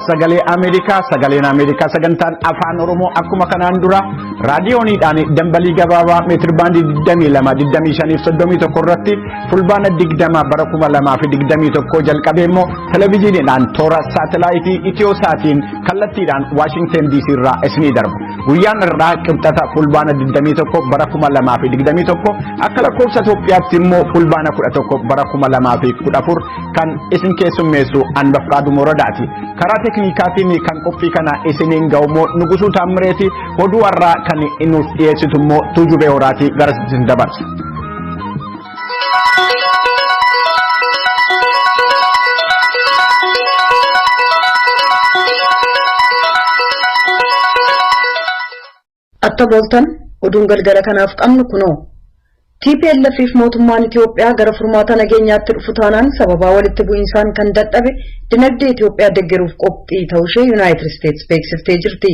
Sagalee Ameerikaa. Sagaleen Ameerikaa sagantaan Afaan Oromoo akkuma kanaan dura raadiyooniidhaan dambalii gabaabaa meetir baandii 22, 25 fi 31 irratti Fulbaana 20 bara 2021 jalqabee immoo televezyiiniidhaan toora saatalaayitii Itiyoo-saatiin kallattiidhaan Waashingteen DC irraa isinii darba. Guyyaan irraa Qibxata, Fulbaana 21 bara 2021, akka lakkoofsa Itoophiyaatti immoo Fulbaana 11 bara 2014, kan isin keessummeessu Anbafqaadu Moradaati. Karaa teeknikaatiin kan qophii kana isiniin ga'u immoo Nugusuu Taammireeti. Oduu har'aa kan nuuf dhiyeessitu immoo Tuujubee Horaatii, gara isin dabarsa. Attam ooltan. Oduun galgala kanaaf qabnu kunoo. TPLF fi mootummaan Itiyoophiyaa gara furmaata nageenyaatti dhufu taanaan sababaa walitti bu'insaan kan dadhabe dinagdee Itiyoophiyaa deggeruuf qophii ta'uu ishee Yuunaayitid Isteetsi beeksiftee jirti.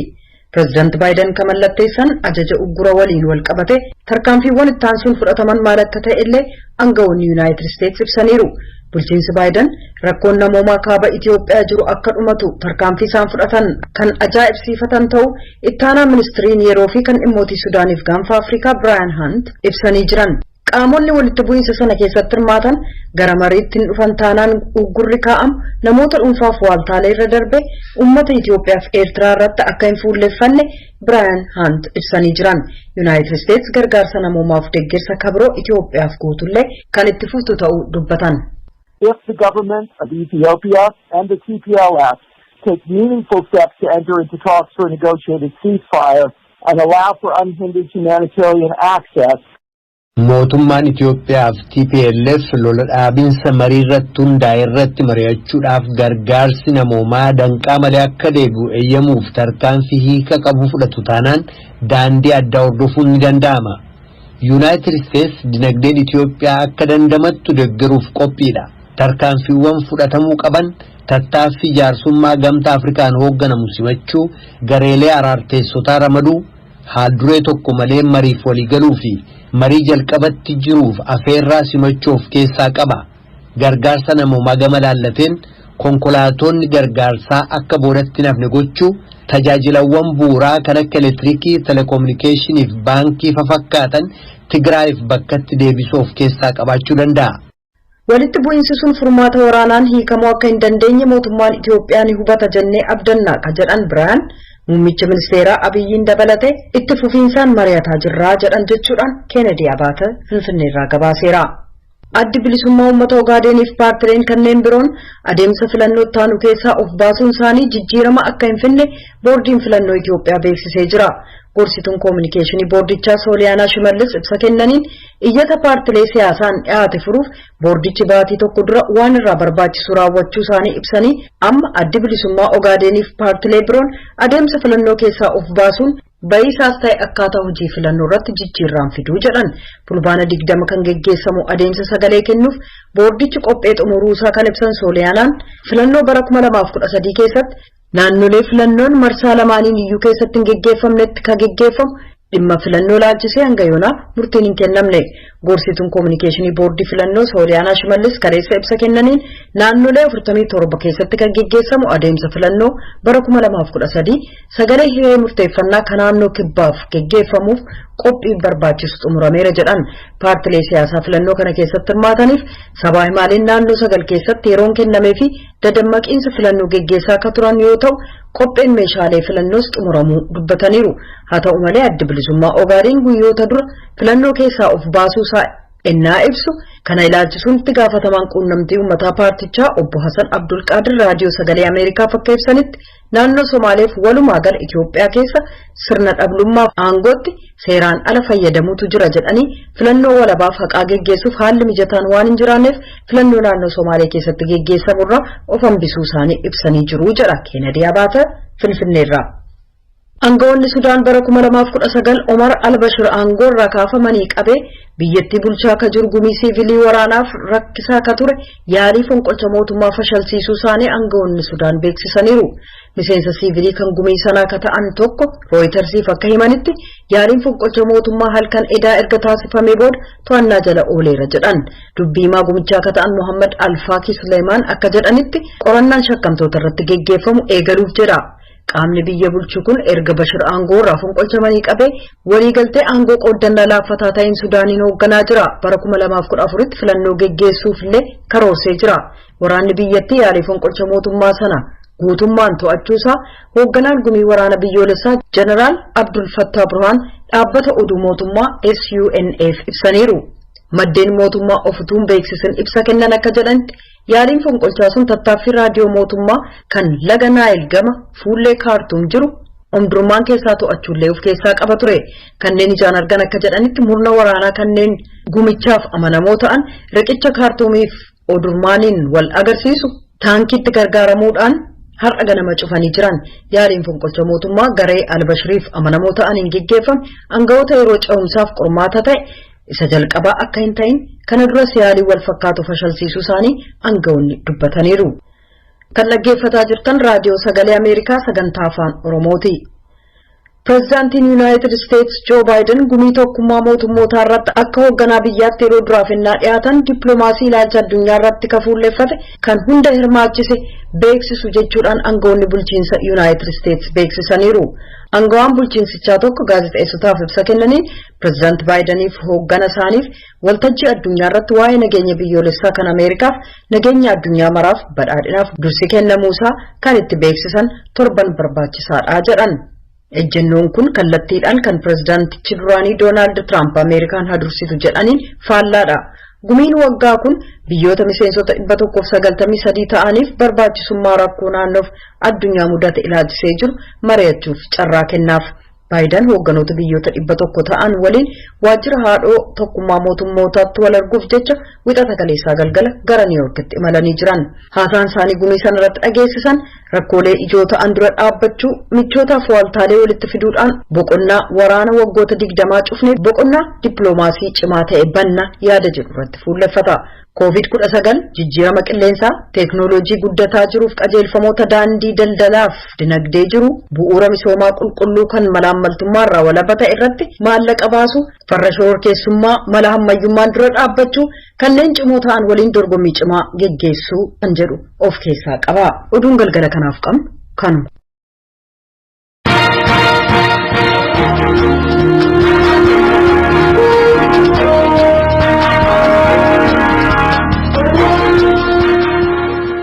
Pireezidaant Baayiden kan mallatteessan ajaja uggura waliin wal qabate tarkaanfiiwwan itti aansuun fudhataman maal akka ta'e illee aangawoonni Yuunaayitid Isteetsi ibsaniiru. Bulchiinsi Baayiden rakkoon namoomaa kaaba Itiyoophiyaa jiru akka dhumatu tarkaanfii isaan fudhatan kan ajaa'ibsiifatan ta'u ittaanaa ministiriin yeroo fi kan dhimmootii Sudaaniif Gaanfa Afrikaa Biraayan Hunt ibsanii jiran. Qaamonni walitti bu'iinsa sana keessatti hirmaatan gara mariitti hin dhufan taanaan uggurri kaa'amu namoota dhuunfaaf waaltaalee irra darbe uummata Itiyoophiyaa fi Eertiraa irratti akka hin fuulleffanne Biraayan Hunt ibsanii jiran. Yuunaayitid Isteetsi gargaarsa namoomaaf deeggarsa kabiroo Itiyoophiyaaf guutullee kan itti fuftu ta'uu dubbatan. If the government of Ethiopia and the TPLF take meaningful steps to enter into talks for a negotiated ceasefire and allow for unhindered humanitarian access, Mootummaan Itiyoophiyaa fi TPLF lola dhaabinsa marii irratti hundaa'e irratti mari'achuudhaaf, gargaarsi namoomaa danqaa malee akka deebi'u eeyyamuuf tarkaanfii hiika qabu fudhatu taanaan daandii addaa hordofuun ni danda'ama. Yuunaayitid Isteets dinagdeen Itiyoophiyaa akka dandamattu deeggaruuf qophiidha. Tarkaanfiiwwan fudhatamuu qaban tattaaffii jaarsummaa Gamtaa Afrikaan hoogganamu simachuu, gareelee araarteessotaa ramaduu, haal-duree tokko malee mariif waliigaluu fi marii jalqabatti jiruuf afeerraa simachuu of keessaa qaba. Gargaarsa namoomaa gama laallateen konkolaatonni gargaarsaa akka boodatti nafne gochuu, tajaajilawwan bu'uuraa kan akka elektiriikii, telekominikeeshinii fi baankii fafakkaatan Tigraayiif bakkatti deebisuu of keessaa qabaachuu danda'a. Walitti bu'iinsi sun furmaata waraanaan hiikamuu akka hin dandeenye mootummaan Itiyoophiyaa ni hubata jennee abdanna ka jedhan Biraayan, muummicha ministeeraa Abiyyiin dabalate itti fufiinsaan mari'ataa jirraa jedhan jechuudhaan Keenedi Abaate Finfinneerraa gabaaseera. Addi Bilisummaa Uummata Ogaadeniif paartileen kanneen biroon adeemsa filannoo ittaanu keessaa of baasuun isaanii jijjiirama akka hin finne boordiin filannoo Itiyoophiyaa beeksisee jira. Gorsituun koominikeeshinii boordichaa Sooliyaanaa Shimallis ibsa kennaniin iyyata paartilee siyaasaan dhiyaate furuuf boordichi baatii tokko dura waan irraa barbaachisu raawwachuu isaanii ibsanii, amma Addi Bilisummaa Ogaadeniif paartilee biroon adeemsa filannoo keessaa of baasuun ba'iisaas ta'e akkaataa hojii filannoo irratti jijjiirraan fiduu jedhan. Fulbaana 20 kan geggeessamu adeemsa sagalee kennuuf boordichi qophee xumuruu isaa kan ibsan Sooliyaanaan, filannoo bara 2013 keessatti naannolee filannoon marsaa lamaaniin iyyuu keessatti hin geggeeffamnetti kan geggeeffamu dhimma filannoo laalchisee hanga yoonaa murtiin hin kennamne. Gorsituun koominikeeshinii boordii filannoo Sooliyaanaa Shimallis kaleessa ibsa kennaniin naannolee 47 keessatti kan geggeessamu adeemsa filannoo bara 2013 sagalee hiree murteeffannaa kan naannoo kibbaaf geggeeffamuuf qophii barbaachisu xumurameera jedhan. Paartilee siyaasaa filannoo kana keessatti hirmaataniif sabaa himaaleen naannoo sagal keessatti yeroon kennamee fi dadammaqiinsa filannoo geggeessaa akka turan yoo ta'u, qopheen meeshaalee filannoos xumuramuu dubbataniiru. Haa ta'u malee, Addi Bilisummaa Ogaadeen guyyoota dura filannoo keessaa of baasuu isaa ennaa ibsu, kana ilaalchisuun itti gaafatamaan quunnamtii uummataa paartichaa obbo Hasan Abdulqaadir Raadiyoo Sagalee Ameerikaaf akka ibsanitti, naannoo Somaaleef walumaa gala Itoophiyaa keessa sirna dhablummaaf aangootti seeraan ala fayyadamuutu jira jedhanii, filannoo walabaaf haqaa geggeessuuf haalli mijataan waan hin jiraanneef filannoo naannoo Somaalee keessatti geggeessamurraa of hambisuu isaanii ibsanii jiru jedha Keenadi Abaata Finfinneerraa. Aangawoonni Sudaan bara 2019 Omar al-Bashir aangoo irraa kaafamanii qabee biyyattii bulchaa akka jiru gumii siivilii waraanaaf rakkisaa akka ture yaalii fonqolcha mootummaa fashalsiisuu isaanii aangawoonni Sudaan beeksisaniiru. Miseensa siivilii kan gumii sanaa akka ta'an tokko Rooyitersiif akka himanitti, yaaliin fonqolcha mootummaa halkan edaa erga taasifamee booda to'annaa jala ooleera jedhan. Dubbii himaa gumichaa akka ta'an Muhammad Alfaakii Suleemaan akka jedhanitti, qorannaan shakkamtoota irratti geggeeffamu eegaluuf jedha. Qaamni biyya bulchu kun erga Bashir aangoo irraa fonqolchamanii qabee waliigaltee aangoo qooddannaa laaffataa ta'een Sudaaniin hoogganaa jira. Bara 2014tti filannoo geggeessuuf illee karoorsee jira. Waraanni biyyattii yaalii fonqolcha mootummaa sana guutummaan to'achuusaa hoogganaan gumii waraana biyyoolessaa Jeneraal Abdul Fattah Burhaan dhaabbata oduu mootummaa SUNAf ibsaniiru. Maddeen mootummaa ofutuun beeksisan ibsa kennan akka jedhanitti, yaaliin fonqolchaa sun tattaaffii raadiyoo mootummaa kan laga Naayil gama fuullee Kaartuum jiru Omdurmaan keessaa to'achuullee of keessaa qaba ture. Kanneen ijaan argan akka jedhanitti, murna waraanaa kanneen gumichaaf amanamoo ta'an riqicha Kaartuumiif Omdurmaaniin wal agarsiisu taankiitti gargaaramuudhaan har'a ganama cufanii jiran. Yaaliin fonqolcha mootummaa garee Albashiriif amanamoo ta'aniin geggeeffame aangawoota yeroo ce'umsaaf qormaata ta'e isa jalqabaa akka hin ta'in, kana duras yaalii wal fakkaatu fashalsiisuu isaanii aangawoonni dubbataniiru. Kan dhaggeeffataa jirtan Raadiyoo Sagalee Ameerikaa sagantaa Afaan Oromooti. Pireezidaantiin Yuunaayitid Isteetsi Joo Baayiden gumii Tokkummaa Mootummootaa irratti akka hoogganaa biyyaatti yeroo duraaf innaa dhiyaatan, dippiloomaasii ilaalcha addunyaa irratti kafuulleeffate kan hunda hirmaachise beeksisu jechuudhaan aangawoonni bulchiinsa Yuunaayitid Isteetsi beeksisaniiru. Aangawaan bulchiinsichaa tokko gaazexeessotaaf ibsa kennaniin, pireezidaanti Baayideniif hooggana isaaniif waltajjii addunyaa irratti waa'ee nageenya biyyoolessaa kan Ameerikaaf, nageenya addunyaa maraaf, badhaadhinaaf dursi kennamuusaa kan itti beeksisan torban barbaachisaadha jedhan. Ejjennoon kun kallattiidhaan kan pireezidaantichi duraanii Doonaald Tiraamp Ameerikaan hadursitu jedhaniin faallaadha. Gumiin waggaa kun biyyoota miseensota 193 ta'aniif barbaachisummaa rakkoo naannoof addunyaa mudate ilaalchisee jiru mari'achuuf carraa kennaaf. Baayiden hoogganoota biyyoota 100 ta'an waliin waajjira haadhoo Tokkummaa Mootummootaatti wal arguuf jecha Wixata kaleessaa galgala gara Niiyorkitti imalanii jiran. Haasaan isaanii gumii sana irratti dhageessisan rakkoolee ijoo ta'an dura dhaabbachuu, michootaaf waaltaalee walitti fiduudhaan boqonnaa waraana waggoota 20 cufnee boqonnaa dippiloomaasii cimaa ta'e banna yaada jedhu irratti fuulleffata. Covid-19, jijjiirama qilleensaa, teeknooloojii guddataa jiruuf qajeelfamoota daandii daldalaaf dinagdee jiru, bu'uura misoomaa qulqulluu kan malaammaltummaa irraa walaba ta'e irratti maallaqa baasu, farra shororkeessummaa mala hammayyummaan dura dhaabbachuu, kanneen cimoo ta'an waliin dorgommii cimaa geggeessuu kan jedhu of keessaa qaba. Oduun galgala kanaaf qabnu kanuma.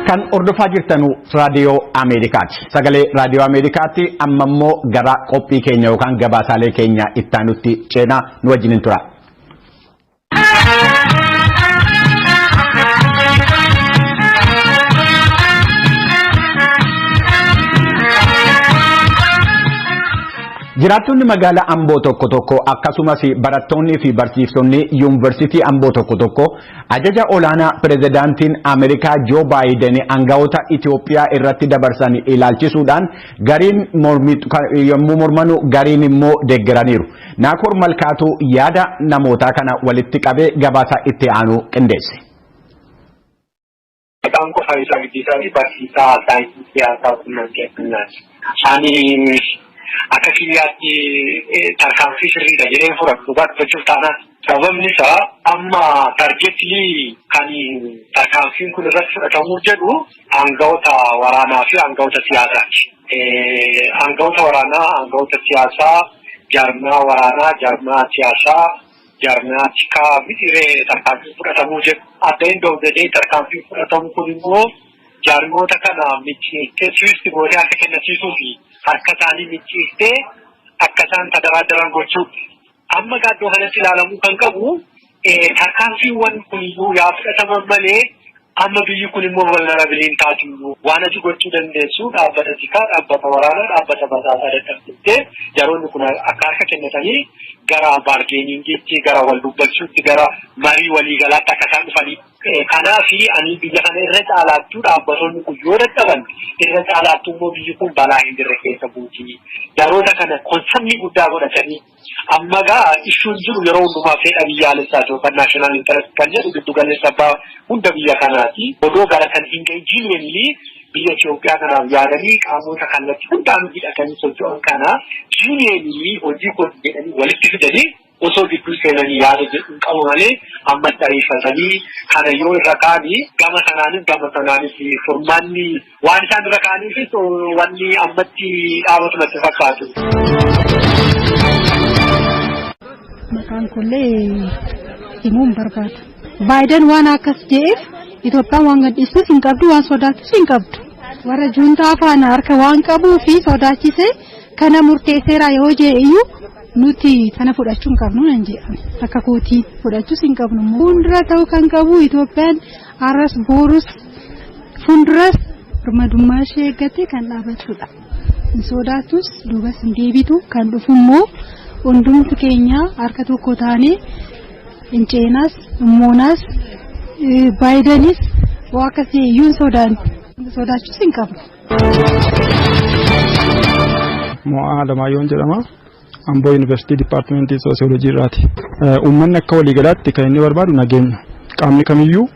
Kan hordofaa jirtanu Raadiyoo Ameerikaati. Sagalee Raadiyoo Ameerikaatti. Amma immoo gara qophii keenya yookaan gabaasaalee keenya ittaanutti ceenaa, nu wajjinin tura. Jiraattonni magaalaa Amboo tokko tokko, akkasumas barattoonni fi barsiisonni yuunivarsiitii Amboo tokko tokko, ajaja olaanaa pirezidaantiin Ameerikaa Joo Baayiden aangawoota Itoophiyaa irratti dabarsan ilaalchisuudhaan gariin yommuu mormanu, gariin immoo deeggaraniiru. Naakoor Malkaatu yaada namootaa kana walitti qabee gabaasa itti aanu qindeesse. Maqaan koo Faayisaa Guddisaa fi barsiisaa saayinsii siyaasaa quunnamtii addunyaati. Ani akka kiyyaatti tarkaanfii sirriidha jedheen fudhatu, dhugaa dubbachuuf taanaan. Sababni isaa, amma target-ii kan tarkaanfiin kun irratti fudhatamuuf jedhu aangawoota waraanaa fi aangawoota siyaasaati. Aangawoota waraanaa, aangawoota siyaasaa, jaarmaa waraanaa, jaarmaa siyaasaa, jaarmaa tikaa mixiree tarkaanfiin fudhatamuu jedhu. At the end of the day, tarkaanfiin fudhatamu kun immoo jaarmoota kana micciirtee siwisti gootee harka kennisiisuu fi harka isaanii micciirtee akka isaan tadaraadaran gochuu. Amma iddoo kanatti ilaalamuu kan qabu, tarkaanfiiwwan kuniyyuu yaa fudhataman malee, amma biyyi kun immoo vulnerable-iin taatu. Waan ati gochuu dandeessu, dhaabbata tikaa, dhaabbata waraanaa, dhaabbata basaasaa dadhabsiftee jaroonni kun akka harka kennatanii gara bargaining-iitti, gara wal dubbachuutti, gara marii waliigalaatti akka isaan dhufanii. Kanaaf ani biyya kana irra caalaattuu dhaabbattoonni kun yoo dadhaban, irra caalaattuu immoo biyyi kun balaa hin jirre keessa buuti. Yeroota kana concern guddaa godhatanii, amma gaa issue'n jiru yeroo hundumaa fedha biyyaalessaati yookaan national interest kan jedhu giddu galeessa abbaa hunda biyya kanaati. Odoo gara kan hin gahin genuinely biyya Itoophiyaa kanaaf yaadanii, qaamota kallattii hundaan hidhatanii socho'an kana genuinely hojii kun jedhanii walitti fidanii osoo gidduu seenanii yaada jedhu qabu malee, ammatti ariifatanii kana yoo irra kaanii gama sanaanis furmaanni waan isaan irra kaaniifis wanni ammatti dhaabatu natti fakkaatu. Maqaan kollee himuun barbaada. Baayiden waan akkas jedheef Itoophiyaan waan gadhiistus hin qabdu, waan sodaattus hin qabdu. Warra juuntaa faana harka waan qabuu fi sodaachise kana murteesseera yoo jee iyyuu, nuti kana fudhachuu hin qabnu nan jedha. Akka kootii fudhachuus hin qabnu. Fuuldura ta'uu kan qabu, Itoophiyaan har'as boorus fuulduras birmadummaa ishee eeggattee kan dhaabattudha. Hin sodaattus, duubas hin deebitu. Kan dhufu immoo hundumti keenya harka tokko taanee hin ceenaas, himmoonaas. Baayidanis waa akkasii iyyuu hin sodaannu. Sodaachuus hin qabnu. Mo'aa Alamaayyoo jedhama. Amboo Yuunivarsiitii Dipaartimentii Soosiyoolojii irraati. Uummanni akka waliigalaatti kan inni barbaadu nageenya. Qaamni kamiyyuu,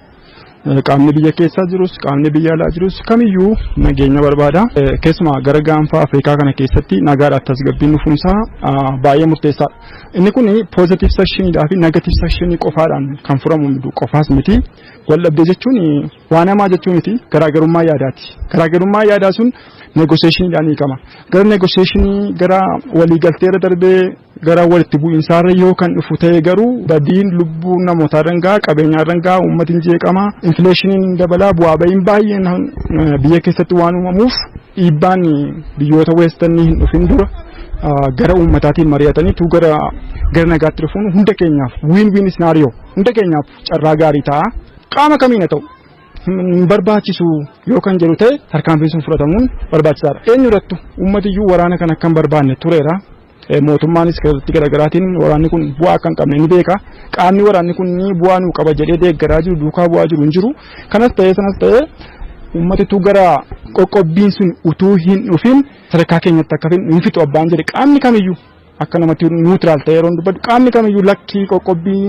qaamni biyya keessaa jirus, qaamni biyya alaa jirus, kamiyyuu nageenya barbaada. Keessumaa gara gaanfa Afrikaa kana keessatti nagaadhaaf tasgabbiin dhufuunsaa baay'ee murteessaadha. Inni kun positive sanctioniidhaa fi negative sanction qofaadhaan kan furamu qofaas miti. Waldhabdee jechuun waan hamaa jechuu miti, garaagarummaa yaadaati. Garaagarummaa yaadaa sun negotiationiidhaan hiikama. Gara negotiation, gara waliigalteerra darbee gara walitti bu'iinsaarra yoo kan dhufu ta'e garuu, badiin lubbuu namootaa dhangaa, qabeenyaa dhangaa, uummatni jeeqama, inflationiin dabalaa, bu'aa ba'iin baay'een biyya keessatti waan uumamuuf, dhiibbaan biyyoota western hin dhufin dura gara uummataatiin mari'atanii tu gara nagaatti dhufuun hunda keenyaaf win win scenario, hunda keenyaaf carraa gaarii ta'a. Qaama kamiin haa ta'u hin barbaachisu yoo kan jedhu ta'e, tarkaanfiin sun fudhatamuun barbaachisaadha. Eenyu irrattu uummatiyyuu waraana kana akka hin barbaanne tureera. Mootummaanis kallattii garaagaraatiin waraanni kun bu'aa akka hin qabne ni beeka. Qaamni waraanni kun ni bu'aa nuu qaba jedhee deeggaraa jiru, duukaa bu'aa jiru hin jiru. Kanas ta'ee sanas ta'ee, uummatitu gara qoqqobbiin sun utuu hin dhufin sadarkaa keenyatti akka hin fixu abbaan jedhe, qaamni kamiyyuu, akka namatti neutral ta'e yeroo dubbadhu, qaamni kamiyyuu lakkii, qoqqobbii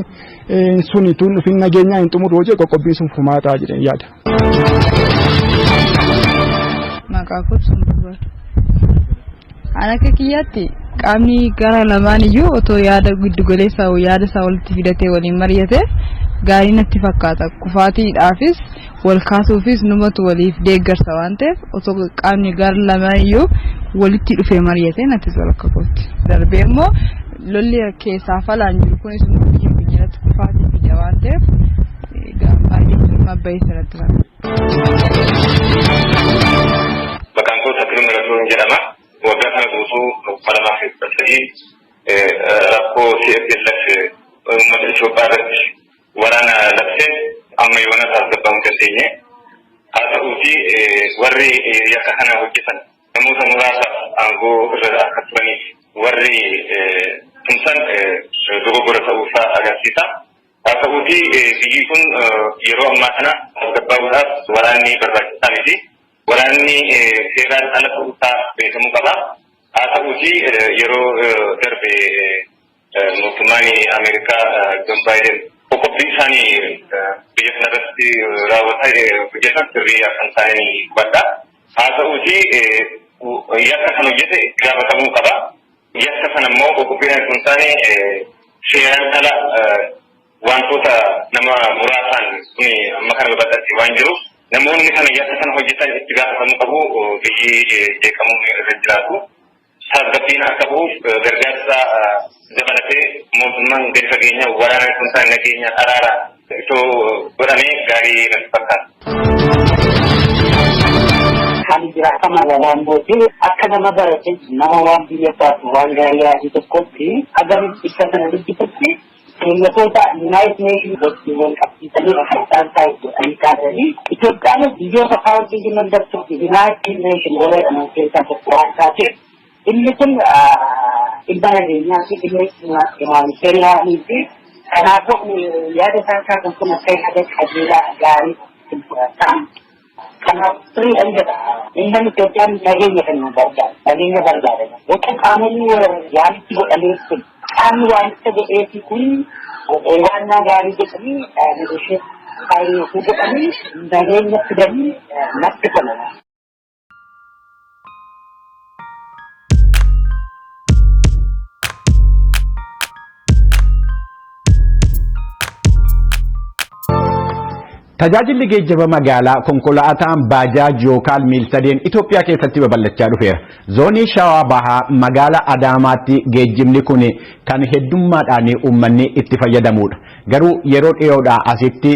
sun utuu hin dhufin nageenyaa hin xumuru hojii, qoqqobbiin sun furmaataa jedheen yaada. Maqaa koo sun barbaadu. An akka kiyyaatti qaamni gara lamaan iyyuu otoo yaada giddu galeessaa yaada isaa walitti fidatee waliin mari'ate gaarii natti fakkaata. Kufaatiidhaafis wal kaasuufis numatu waliif deeggarsa waan ta'eef, otoo qaamni gara lamaan iyyuu walitti dhufee mari'ate natti tola akka kootti. Darbee immoo lolli keessaa falaan jiru kunis immoo biyya keenya irratti kufaatii fida waan ta'eef, baay'ee mabbayeessa natti fakkaata. Maqaan koo Sakiruu Miratuu jedhama. Waggaa kana guutuu 2013 rakkoo TPLF uummata Itoophiyaa irratti waraana labseen amma yoona tasgabbaa'uu hin dandeenye. Haa ta'uuti, warri yakka kana hojjetan namoota muraasaaf aangoo irra akka turaniif warri tumsan dogoggora ta'uusaa agarsiisa. Haa ta'uuti, biyyi kun yeroo ammaa kana tasgabbaa'uudhaaf waraanni barbaachisaa miti. Waraanni seeraan ala ta'uusaa beekamuu qaba. Haa ta'uuti, yeroo darbe mootummaan Ameerikaa Joon Baayiden qoqqobbii isaanii biyya kanarratti raawwataa hojjetan sirrii akka hin taane hubadha. Haa ta'uuti, yakka kan hojjete gaafatamuu qaba. Yakka sana immoo qoqqobbiin kun hin taane seeraan ala wantoota nama muraasaan kun amma kana babal'atee waan jiruuf, namoonni kana yakka sana hojjetan itti gaafatamuu qabu, biyyi jeeqamuun irra jiraatu. Tasgabbiin akka bu'uuf gargaarsa dabalatee mootummaan gadi fageenya waraana kun isaan nageenya araara itoo godhamee gaarii natti fakkaata. Ani jiraatama Walaambootii. Akka nama barate, nama waan biyya isaaf waan gaarii yaadu tokkotti, hagam ibsa kana dubbisutti keeyyatoota United Nation wajjin wal qabsiisanii akka isaan taa'u godhanii kaasanii, Itoophiyaanis biyyoota founding members of United Nation warra jedhaman keessaa tokko waan taateef, dhimmi kun dhimma nageenyaa fi dhimma humanitarian fi Kanaafuu yaada isaan kaasan kun akka yaada qajeelaa gaarii ta'an. Kanaaf sirriidhaan jedha. Uummanni Itoophiyaan nageenya kan nu barbaadu. Nageenya barbaada. Otoo qaamonni waamichi godhamee kun qaamni waamicha godheefi kun waan gaarii jedhanii negotiate godhanii nageenya fidanii natti tola. Tajaajilli geejjiba magaalaa konkolaataan baajaaj yookaan miilsadeen Itoophiyaa keessatti babal'achaa dhufeera. Zoonii Shawaa Bahaa magaalaa Adaamaatti geejjibni kun kan heddummaadhaan uummanni itti fayyadamudha. Garuu yeroo dhiyoodhaa asitti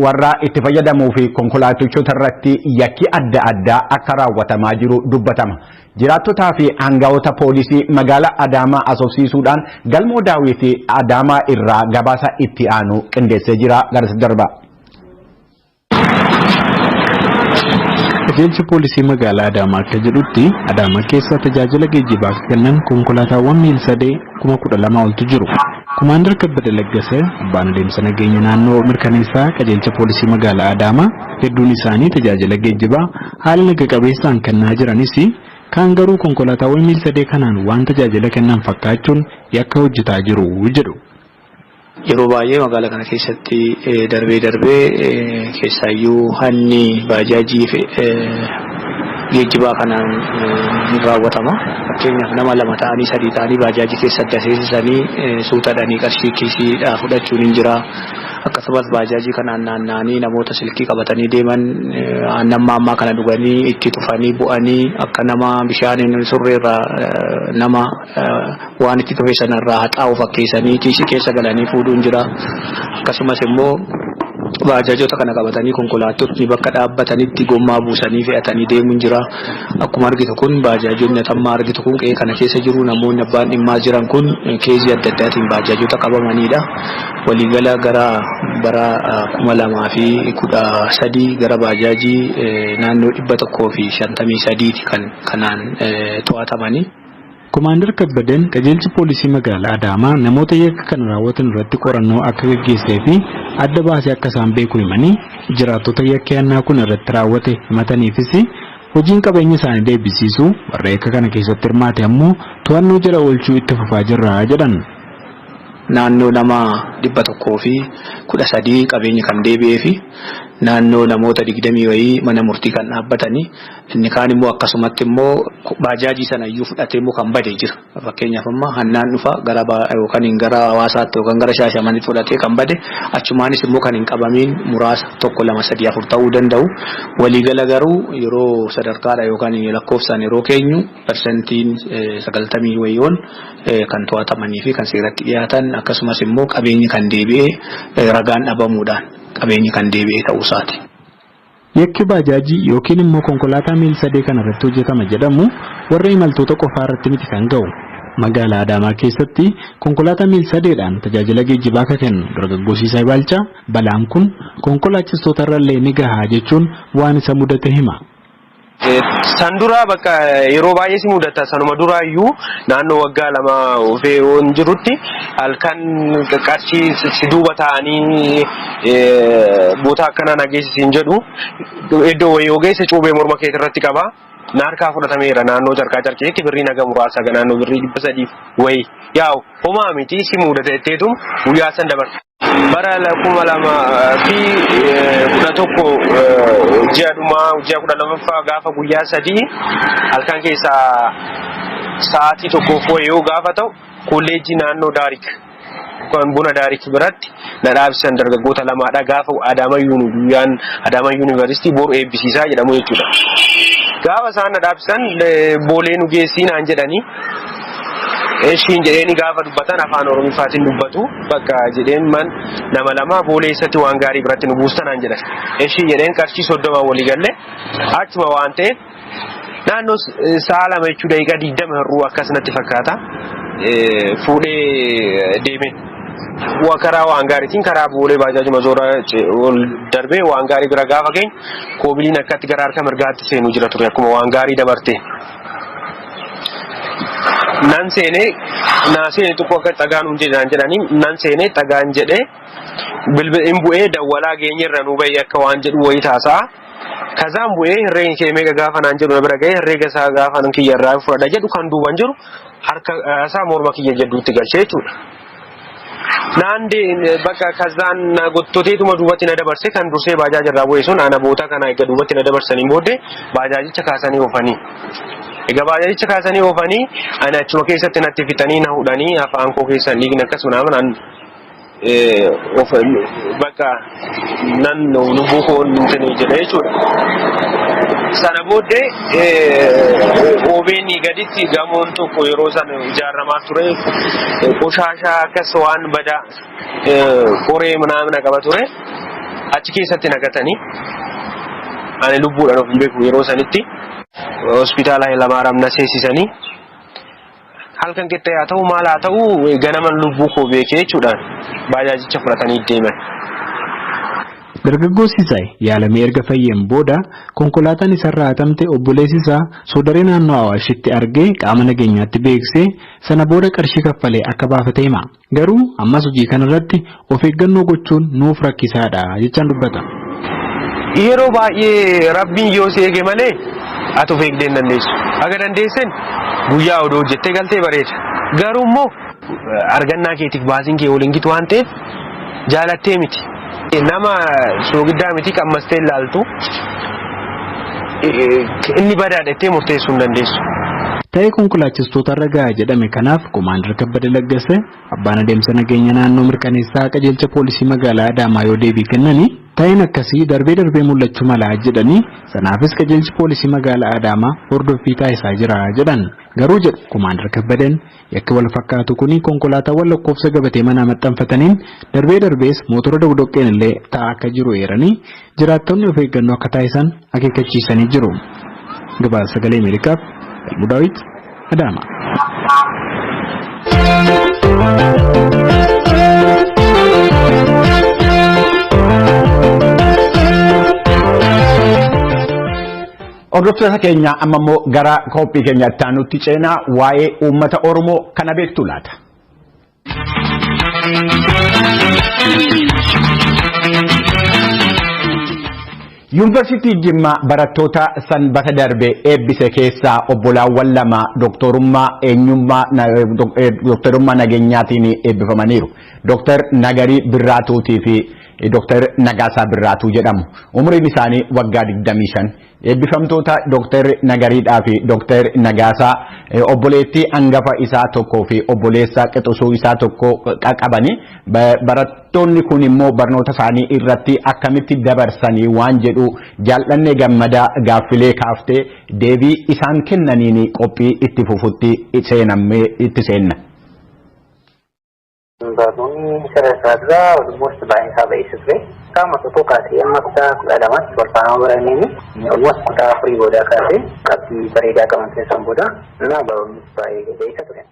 warra itti fayyadamuu fi konkolaattota irratti yakki adda addaa akka raawwatamaa jiru dubbatama. Jiraattotaa fi aangawoota poolisii magaalaa Adaamaa asoofsiisuudhaan Galmoo Daawwitii Adaamaa irraa gabaasa itti aanu qindeessee jira. Garas darba. Qajeelchi poolisii magaalaa Adaamaa akka jedhutti Adaamaa keessa tajaajila geejjibaa kennan konkolaataawwan miil-sadee 12,000 oltu jiru. Kumaandar Kabbada Laggasee abbaan adeemsa nageenya naannoo mirkaneessaa qajeelcha poolisii magaalaa Adaamaa hedduun isaanii tajaajila geejjibaa haala naga qabeessaan kennaa jiranis kaan garuu konkolaataawwan miil-sadee kanaan waan tajaajila kennan fakkaachuun yakka hojjetaa jiru jedhu. Yeroo baay'ee magaalaa kana keessatti darbee darbee keessaayyuu hanni baajaajii geejjibaa kanaan ni raawwatama. Fakkeenyaaf nama lama ta'anii sadii ta'anii baajaajii keessatti aseessisanii suutadhanii qarshii kiisiidhaa fudhachuun hin jira. Akkasumas baajaajii kanaan naanna'anii namoota silkii qabatanii deeman aannan maammaa kana dhuganii itti tufanii bu'anii akka nama bishaan surreerraa nama waan itti tufe sanarraa haxaa'u fakkeessanii kiisii keessa galanii fuudhuun jira. Akkasumas immoo baajaajota kana qabatanii konkolaattotni bakka dhaabbatanitti gommaa buusanii fe'atanii deemuun jira. Akkuma argitu kun baajaajonni atammaa argitu kun qe'ee kana keessa jiru namoonni abbaan dhimmaa jiran kun keezii adda addaatiin baajaajota qabamanidha. Waliigala gara bara 2013 gara baajaajii naannoo 153 kan kanaan to'atamanii. Kumaandar Kabbadeen qajeelchi poolisii magaalaa Adaamaa namoota yakka kana raawwatan irratti qorannoo akka gaggeessee fi adda baasee akka isaan beeku himanii jiraattota yakka yannaa kun irratti raawwate himataniifis hojiin qabeenya isaanii deebisiisuu warra yakka kana keessatti hirmaate ammoo to'annoo jala oolchuu itti fufaa jirra jedhan. Naannoo nama 113 qabeenyi kan deebi'ee fi naannoo namoota 20 wayii mana murtii kan dhaabbatanii inni kaan immoo akkasumatti immoo baajaajii sana iyyuu fudhatee immoo kan bade jira. Fakkeenyaaf amma hannaan dhufa gara yookaan gara hawaasaatti yookaan gara Shaashamanitti fudhatee kan bade achumaanis immoo kan hin qabamiin muraasa 1 2 3 4 ta'uu danda'u. Waliigala garuu yeroo sadarkaadha yookaan lakkoofsaan yeroo keenyu persentiin 90 wayiin kan to'atamanii fi kan seeratti dhiyaatan akkasumas immoo qabeenyi kan deebi'ee ragaan dhabamuudhaan qabeenyi kan deebi'ee ta'uu isaati. Yakki baajaajii yookiin immoo konkolaataa miil-sadee kana irratti hojjetama jedhamu warra imaltoota qofaa irratti miti kan ga'u. Magaalaa Adaamaa keessatti konkolaataa miil-sadeedhaan tajaajila geejjibaa akka kennu dargaggoo Siisaa Baalchaa balaan kun konkolaachistoota irrallee ni gahaa jechuun waan isa mudate hima. San dura bakka yeroo baay'ee si mudata sanuma duraayyuu naannoo waggaa 2 ofee yoon jirutti halkan qarshii si duuba ta'anii boota akkanaa nageessisiin jedhu iddoo wayii yoo geesse cuubee morma keetii irratti qaba. Naarkaa fudhatameera naannoo carqaa carqeetti birrii naga muraasa naannoo birrii 300 wayii yaa'u homaa miti si mudata jetteetum guyyaa san dabarsa. Bara 2011 ji'a dhumaa ji'a 12ffaa gaafa guyyaa 3 halkan keessaa sa'aatii 1 yoo gaafa ta'u kolleejjii naannoo Daarik kan buna Daarik biratti na dhaabsisan dargaggoota lamaadha gaafa Adaamaa guyyaan Adaamaa Yuunivarsiitii boru eebbisiisaa jedhamu jechuudha. Gaafa isaan na dhaabsisan boolee nu geessii naan jedhanii Eshiin jedheeni gaafa dubbatan afaan Oromifaatiin dubbatu bakka jedheen man nama lama boolee isatti waan gaarii biratti nu buustanaan jedhan. Eshii jedheen qarshii 30 walii galle achuma waan ta'eef naannoo sa'a 2 jechuu daqiiqaa 20 hir'uu akkas natti fakkaata fuudhee deemeen. Karaa waan gaariitiin karaa boolee baajaajuma zoora ol darbee waan gaarii bira gaafa geenyu koobiliin akkatti gara harka mirgaatti seenuu jira ture akkuma waan gaarii dabarte. Nan seenee naa seene tokko akka dhagaan hundee naan jedhanii nan seenee dhagaan jedhee bilbil bu'ee dawwalaa geenyerra nu bahi akka waan jedhu wayii taasa'a. Kazaan bu'ee herreen kee meeqa gaafa naan jedhu na bira ga'ee herreega isaa gaafa nan kiyya irraa fudhadha jedhu kan duuban jiru harka isaa morma kiyya jedhuutti galchee jechuudha. Naan bakka kazaan na gottoteetuma duubatti na dabarse kan dursee baajaaja irraa bu'e sun ana boota kana egaa duubatti na dabarsanii booddee baajaajicha kaasanii oofanii. Egaa baajaajicha kaasanii oofanii ani achuma keessatti natti fixanii na hudhanii afaan koo keessan dhiigni akkasuma naan bakka nan lubbuu koo hin jedhe jechuudha. Sana booddee OBN gaditti gamoon tokko yeroo sana ijaaramaa ture qoshaashaa akkas waan badaa qoree manaamina qaba ture achi keessatti nagatanii ani lubbuudhaan of hin beeku yeroo sanitti hospitaala Hayilamaariyaam na seensisanii halkan qixxee haa ta'u maal haa ta'u ganaman lubbuu koo beekee jechuudhaan baajaajicha fudhatanii deeman. Dargaggoo Sisaay yaalamee erga fayyeen booda konkolaataan isarraa hatamte obboleessi isaa soodaree naannoo Awaashitti argee qaama nageenyaatti beeksisee sana booda qarshii kaffalee akka baafate hima. Garuu ammas hojii kanarratti of eeggannoo gochuun nuuf rakkisaadha jechaan dubbata. Yeroo baay'ee rabbiin yoo si eege malee ati of eegdee hin dandeessu. Haga dandeessen guyyaa odoo hojjettee galtee bareeda. Garuu immoo argannaa keetiif baasiin kee waliin gitu waan ta'eef jaalattee miti. Nama soogiddaa miti qammastee ilaaltu inni badaadha jettee murteessuu hin dandeessu. Ta'ee konkolaachistoota irra gahaa jedhame kanaaf Komaander Kabbada Laggase abbaan adeemsa nageenya naannoo mirkaneessaa qajeelcha poolisii magaalaa Adaamaa yoo deebii kennanii ta'een akkasii darbee darbee mul'achuu mala jedhanii sanaafis qajeelchi poolisii magaalaa Adaamaa hordoffii taasisaa jira jedhan. Garuu jedhu Komaander Kabbadeen yakki wal fakkaatu kuni konkolaataawwan lakkoofsa gabatee manaa maxxanfataniin darbee darbees mootora doqdoqqeen illee ta'aa akka jiru eeranii jiraattonni of eeggannoo akka taasisan akeekkachiisanii jiru. Gabaasa Sagalee Ameerikaaf Galmuu Daawit Adaama. Hordoftoota keenya amma immoo gara qophii keenyaatti aanutti ceenaa waa'ee uummata Oromoo kana beektu laata? Yuunivarsiitii Jimmaa barattoota sanbata darbe eebbise keessaa obbolaawwan lama dooktorummaa eenyummaa dooktorummaa nageenyaatiin eebbifamaniiru. Dooktar Nagarii Birraatuutii fi Dooktar Nagaasaa Birraatuu jedhamu. Umriin isaanii waggaa 25. Eebbifamtoota Dooktar Nagariidhaa fi Dooktar Nagaasaa obboleettii hangafa isaa tokkoo fi obboleessa qixusuu isaa tokko qabani. Barattoonni kun immoo barnoota isaanii irratti akkamitti dabarsanii waan jedhu Jaallannee Gammadaa gaaffilee kaaftee deebii isaan kennaniin qophii itti fufutti seenamee itti seenna. Barnoonni sadarkaa duraa almost baay'een isaa ba'eessa ture. Qaama tokko kaasee amma kutaa 12tti wal faana baranneeni almost kutaa 4 booda kaasee qabxii bareedaa qaban keessan booda na barnoonni baay'ee ba'eessa ture.